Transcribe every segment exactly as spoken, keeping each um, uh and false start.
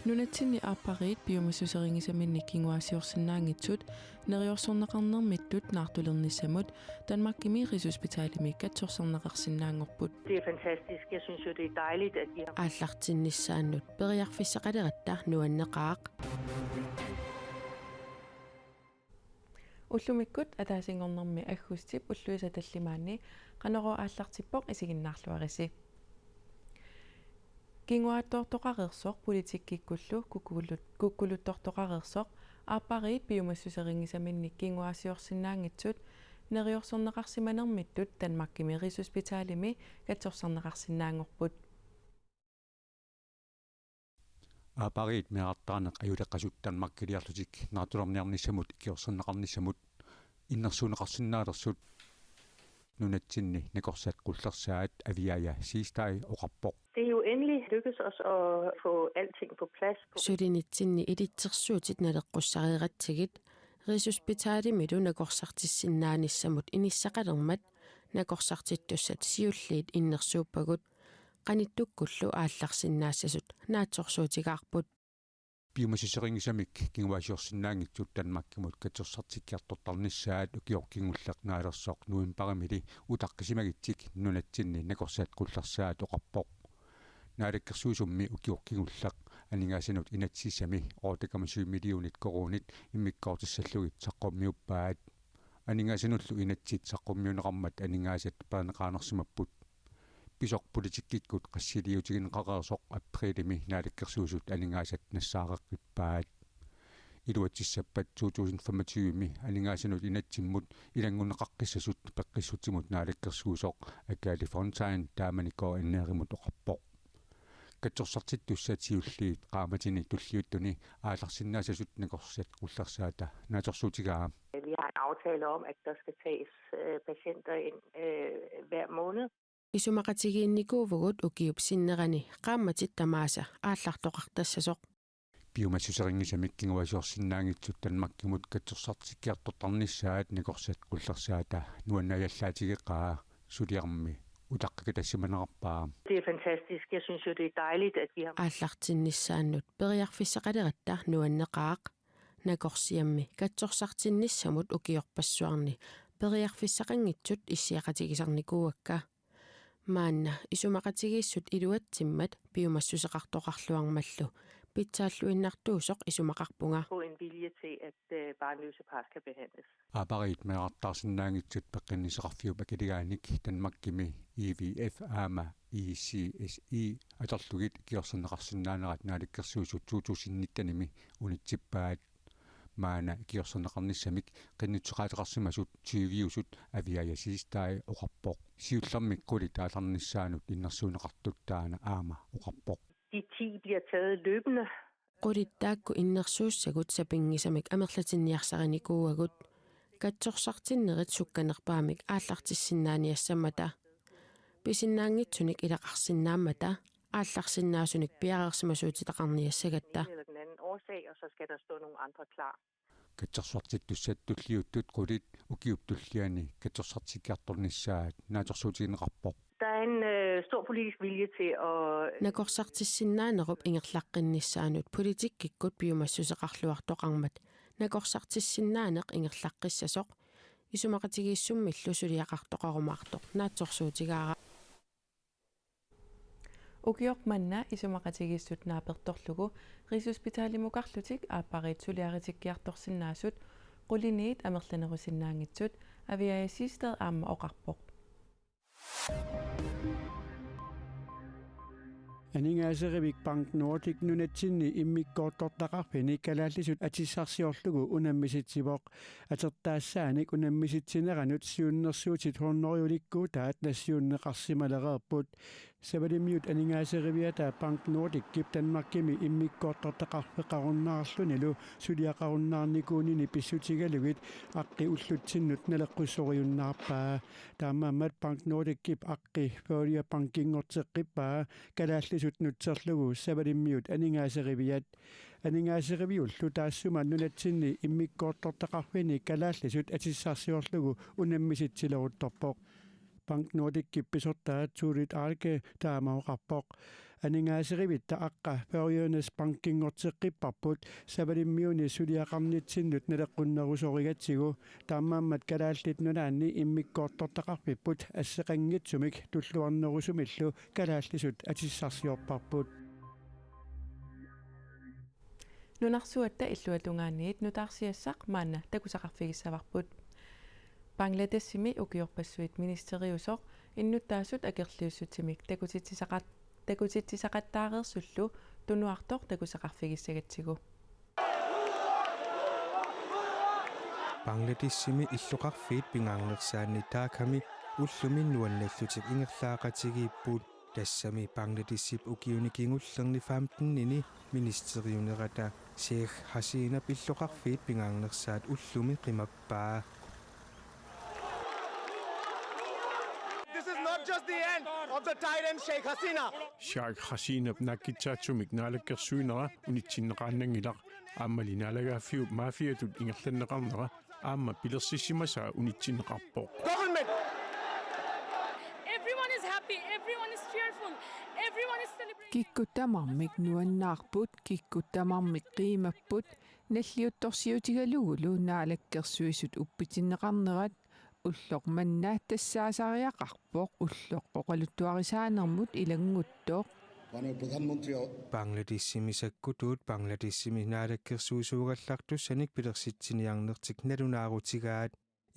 Nunatsinni aappariit piumassuserinngisaminnik kinguaassiorsinnaanngitsut neriorsorneqarnermittut naartulernissamut Danmarkimi Rigshospitalimi katsorsorneqarsinnaanngorput. Det er fantastisk. Jeg synes jo, det er dejligt, at vi har Aallartinnissaannut periarfissaqaleratta nuanneqaaq. Ullumikkut ataasinngornermi aggustip ulluisa tallimaanni Qanorooq aallartippoq, isiginnaarluarisi. Kinguaattoortoqareersoq politikkikkullu kukkulut-, kukkuluttortoqareersoq aappariit piumassuserinngisaminnik kinguaassiorsinnaanngitsut neriorsorneqarsimanermittut Danmarkimi Rigshospitalimi katsorsorneqarsinnaanngorput. Aappariit meerartaaneq ajuleqasut Danmarkiliarlutik naartulerniarnissamut ikiorserneqarnissamut innersuunneqarsinnaalersut nunatsinni nakorsat qullersaat Aviaja Siegstad oqarpoq. Det er jo endelig lykkedes os at få alting på plads. Sulinitsinni ilitsersuutit naleqqussareeratsigit Rigshospitalimilu nakorsartissinnaanissamut inissaqalermat nakorsartittussat siulliit innersuuppagut, qanittukkullu aallarsinnaassasut naatsorsuutigaarput. Piumassuserinngisamik kinguaassiorsinnaanngitsut Danmarkimut katsorsartikkiartortarnissaat ukioq kingulleq naalersoq novembarimili utaqqisimagitsik nunatsinni nakorsat qullersaat oqarpoq. Naalakkersuisummi ukioq kingulleq aningaasanut inatsisissami otte komma syv millionit koruunit immikkoortissallugit saqqummiuppaat. Aningaasanullu inatsit saqqummiunneqarmat aningaasat peerneqarsimapput. Pisoq politikkikkut qassiliutigineqareersoq aprilimi Naalakkersuisut aningaasat nassaareqqippaat. Iluatsissappat to tusind femogtyve-mi aningaasanut inatsimmut ilanngunneqaqqissasut peqqissutsimut naalakkersuisoq Agathe Fontain taamani K N R-imut oqarpoq. Katsorsartittussat siulliit qaammatini tulliuttuni aallarsinnaassasut nakorsat qullersaata naatsorsuutigaa. Vi har en aftale om, at der skal tages øh, patienter ind øh, hver måned. Isumaqatigiinnikuuvugut ukiup sinnerani qaammatit tamaasa aallartoqartassasoq. Piumassuserinngisamik kinguaassiorsinnaanngitsut Danmarkimut katsorsartikkiartortarnissaat nakorsat qullersaata nuannaajallaatigeqaa, suliarmi utaqqikatassimanerarpaa. Det er fantastisk. Jeg synes jo, det er dejligt, at vi har Aallartinnissaannut periarfissaqaleratta nuanneqaaq. Nakorsiammi katsorsartinnissamut ukiorpassuarni periarfissaqanngitsut issiaqatigisarnikuuakka. Maanna isumaqatigiissut iluatsimmat piumassuseqartoqarluarmallu pitsaalluinnartuusoq isumaqarpunga. Få en vilje til, at øh, barnløse par skal behandles. Aappariit meerartaarsinnaanngitsut peqqinnissaqarfiup akiligaanik Danmarkimi I V F aamma I C S I atorlugit ikiorserneqarsinnaanerat Naalakkersuisut to tusind nitten-imi unitsippaat. Maanna ikiorserneqarnissamik qinnuteqaateqarsimasut tyviusut Aviaja Siegstad oqarpoq. Siullermik qulit aallarnissaannut innersuunneqartut taanna aamma oqarpoq. De ti bliver taget løbende. Qulit taakku innersuussagut sapinngisamik amerlatinniarsarinikuuagut. Katsorsartinnerit sukkanerpaamik aallartissinnaaniassammata. Pisinnaanngitsunik ilaqarsinnaammata aallarsinnaasunik piareersimasuutitaqarniassagatta. En eller den anden årsag, og så skal der stå nogle andre klar. Katsorsartittussat tulliuttut qulit ukiup tulliani katsorsartikkiartornissaat naatsorsuutigineqarpoq. Der er en øh, stor politisk vilje til at Nakorsartissinnaanerup ingerlaqqinnissaanut politikkikkut piumassuseqarluartoqarmat nakorsartissinnaaneq ingerlaqqissasoq isumaqatigiissummillu suliaqartoqarumaartoq naatsorsuutigaara. Ukioq manna isumaqatigiissut naapertorlugu Rigshospitalimukarlutik aappariit suliaritikkiartorsinnaasut quliniit amerlanerusinnaanngitsut Aviaja Siegstad aamma oqarpoq. Aningaaserivik Bank Nordik nunatsinni immikkoortortaqarfini kalaallisut atissarsiorlugu unammisitsivoq. Atertaassaanik unammisitsineranut siunnersuutit hundredelikkuutaat nassiunneqarsimalereerput. Savalimmiut aningaaseriviata Bank Nordikip Danmarkimi immikkoortortaqarfeqarunnaarlunilu suliaqarunnaarnikuunini pissutigalugit aqqi ullutsinnut naleqqussoriunnaarpaa. Taamaammat Bank Nordikip aqqi Følgebankinngorteqqippaa kalaallisut nutserlugu Savalimmiut aningaaseriviat. Aningaaseriviullu taassuma nunatsinni immikkoortortaqarfini kalaallisut atissarsiorlugu unammisitsileruttorpoq. Bank Nordicip pisortaa Tuulit Aalke taama oqarpoq. Aningaaserivitta aqqa Børjønes Bankinngorteqqipparput Savalimmiuni suliaqarnitsinnut naleqqunnerusorigatsigu. Taamaammat Kalaallit Nunaanni immikkoortortaqarfipput asseqanngitsumik tulluarnerusumillu kalaallisut atissarsiorparput. Nunarsuatta illuatungaaniit nutaarsiassaq maanna takusaqarfigissavarput. Bangladeshimi ukiorpassuit ministeriusoq innuttaasut akerliussutsimik takutitsisaqat-, takutitsisaqattaareersullu tunuartoq takusaqarfigissagatsigu. Bangladeshimi illoqarfiit pingaarnersaanni Dhakamit ullumi nuannallutik ingerlaaqatigiipput. Tassami Bangladeship ukiuni kingullerni femtenini ministeriunerata Sheikh Hasinap illoqarfiit pingaarnersaat ullumi qimappaa. This is not just the end of the tyrant Sheikh Hasina. Sheikh Hasinap naakkitsaatsumik naalakkersuinera unitsinneqaannanngilaq. Aammali naalagaaffiup mafiatut ingerlanneqarnera aamma pilersissimasaa unitsinneqarpoq. Government! Everyone is happy, everyone is cheerful, everyone is celebrating. Kikkut tamarmik nuannaarput, kikkut tamarmik qiimapput, nalliuttorsiutigalugulu naalakkersuisut uppitinneqarnerat, ulloq manna tassaasariaqarpoq ulloq oqaluttuarisaanermut ilannguttoq. মাননীয় প্রধানমন্ত্রী অ- Bangladeshimi sakkutuut Bangladeshimi naalakkersuisuugallartussanik pilersitsiniarnertik nalunaarutigaat.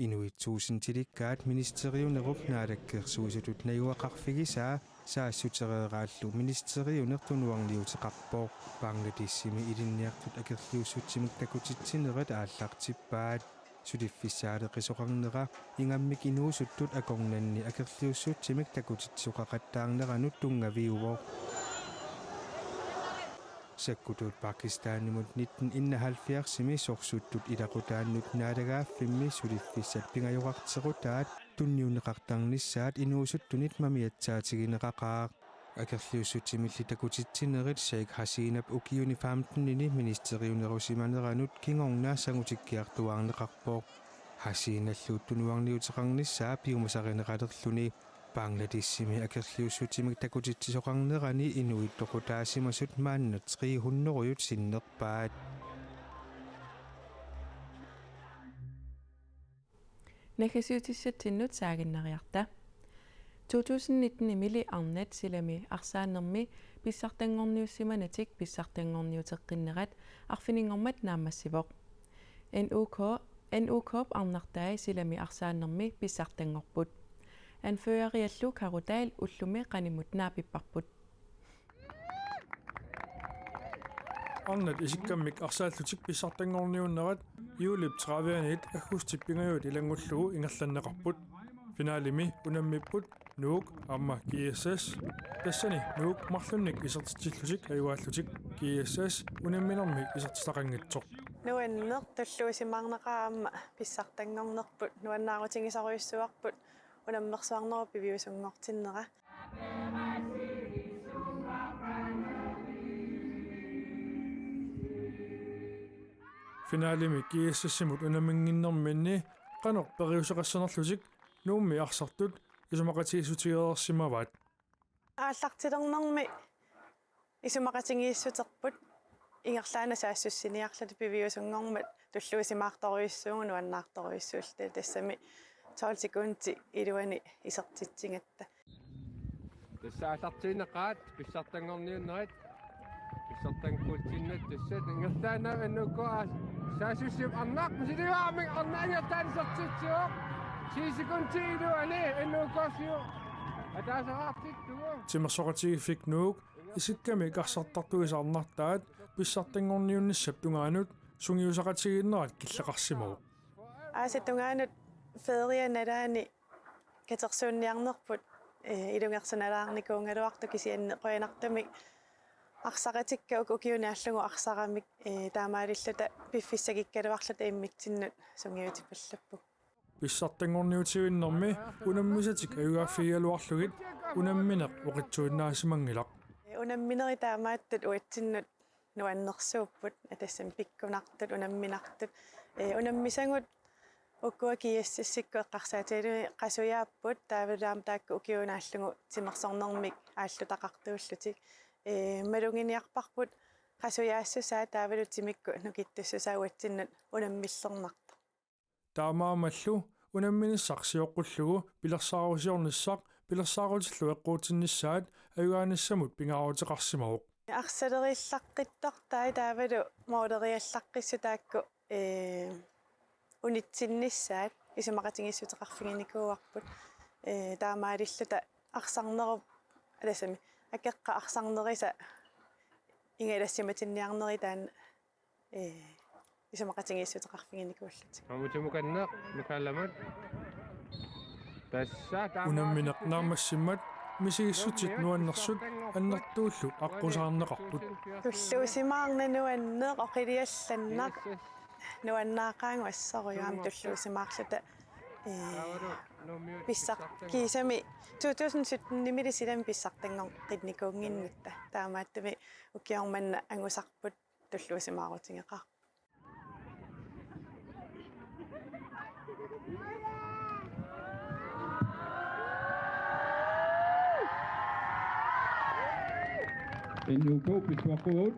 Inuit tuusintilikkaat ministeriunerup naalakkersuisutut najugaqarfigisaa saassutereeraallu ministeriuneq tunuarniuteqarpoq. Bangladeshimi ilinniartut akerliussutsimik takutitsinerat aallartippaat. Suliffissaaleqisoqarnera ingammik inuusuttut akornanni akerliussutsimik takutitsisoqaqattaarneranut tunngaviuvoq. Sakkutuut Pakistanimut nitten enoghalvfjerdsimi sorsuttut ilaqutaannut naalagaaffimmi suliffissat pingajoqarterutaat tunniunneqartarnissaat inuusuttunit mamiatsaatigineqaqaaq. Akerliussutsimilli takutitsinerit Sheikh Hasinap ukiuni femtenini ministeriunerusimaneranut kingorna sangutikkiartuaarneqarpoq. Hasinallu tunuarniuteqarnissaa piumasarineqalerluni. Bangladeshimi akerliussutsimik takutitsisoqarnerani inuit toqutaasimasut maanna tre hundrede sinnerpaat. Naggasiutissatsinnut saaginnariarta. To tusind nitten-imili arnat silami arsaannermi pissartanngorniussimanatik pissartanngorniuteqqinnerat arfininngormat naammassivoq. N U K, N U K-p arnartai silami arsaannermi pissartanngorput. Anføreriallu Karutail ullumi qanimut naapipparput. Arnat isikkammik arsaallutik pissartanngorniunnerat juulip tredive-anit aggustip pingajuat ilanngullugu ingerlanneqarput. Finalimi unammipput Nuuk aamma G S S. Tassani Nuuk marlunnik isertitsillutik ajugaallutik G S S unamminermi isertitaqanngitsoq. Nuanneq tulluusimaarnaqaaq aamma pissartanngornerput nuannaarutigisorujussuarput unammersuarnerup piviusunngortinnera. Finalimi G S S-imut unamminnginnerminni qanoq periuseqassanerlutik Nuummi arsartut isumaqatigiissutigereersimavaat. Aallartilernermi isumaqatigiissuterput ingerlaannaq saassussiniarluta piviusunngormat tulluusimaartorujussuugut nuannaartorujussuulluta tassami tolv sekundit iluani isertitsigatta. Tassa aallartiinnaqaat pissartanngorniunnerit pissartanngortiinnartut tassa ingerlaannaq N U K saassussip arnaq misiliivaarmik arnaq ingerlaannaq isertitsivoq ti sekundit iluani N U K-siu ataaseqartittugu. Timersoqatigiiffik Nuuk isikkamik arsartartuisa arnartaat pissartanngorniunnissap tungaanut sungiusaqatigiinnerat killeqarsimavoq. Aasap tungaanut feeriap nalaani katersuunniarnerput, ee, ilungersunalaarnikuugaluartoq kisianni qujanartumik arsaqatikka uku ukiuni aallugu arsaramik, ee, taamaalilluta piffissakikkaluarluta immitsinnut sungiutipallappugut. Pissartanngorniutivinnermi unammisatik ajugaaffigigaluarlugit unammineq oqitsuinnaassimanngilaq. Unamminerit taamaattut uatsinnut nuannersuupput, tassami pikkunartut, unamminartut. Ee, unammisagut Ukua G S S-ikkut eqqarsaatigalugit qasujaapput taavalu aamma taakku ukiuunaallungu timersornermik aallutaqartuullutik. Ee, maluginiarparput qasujaassusaa taavalu timikkut nukittussusaa uatsinnut unammillernartoq. Taamaammallu unamminissaq sioqqullugu pilersaarusiornissaq pilersaarutillu eqquutinnissaat ajugaanissamut pingaaruteqarsimavoq. Arsaleriallaqqittartai taavalu mooleriallaqqissut taakku, ee, unitsinnissaat isumaqatigiissuteqarfiginikuuarput, ee, taamaalilluta arsarnerup alasami akeqqa arsarnerisa ingalassimatinniarneri taanna, ee, isumaqatigiissuteqarfiginikuullutik. Amuti mukanneq, mukallamat. Tassa taama- Unammineq naammassimmat misigissutit nuannersut annertuullu aqqusaarneqarput. Tulluusimaarneq nuanneq oqiliallannaq nuannaaqaannguassarujuam tulluusimaarluta, ee, pissaq kiisami to tusind sytten-imili silami pissartanngoqqinnikuunnginnatta. Taamaattumik ukioq manna angusarput tulluusimaarutigeqaaq. N U K pisuaqugut.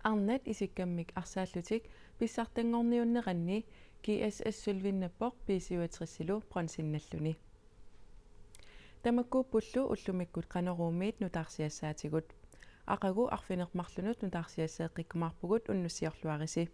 Arnat isikkammik arsaallutik pissartanngorniunneranni G S S sølvinnappoq B syvogtres-ilu bronzennalluni. Tamakkuuppullu ullumikkut Qanoruumiit nutaarsiassaatigut. Aqagu arfineq-marlunut nutaarsiasseeqqikkumaarpugut, unnussiorluarisi.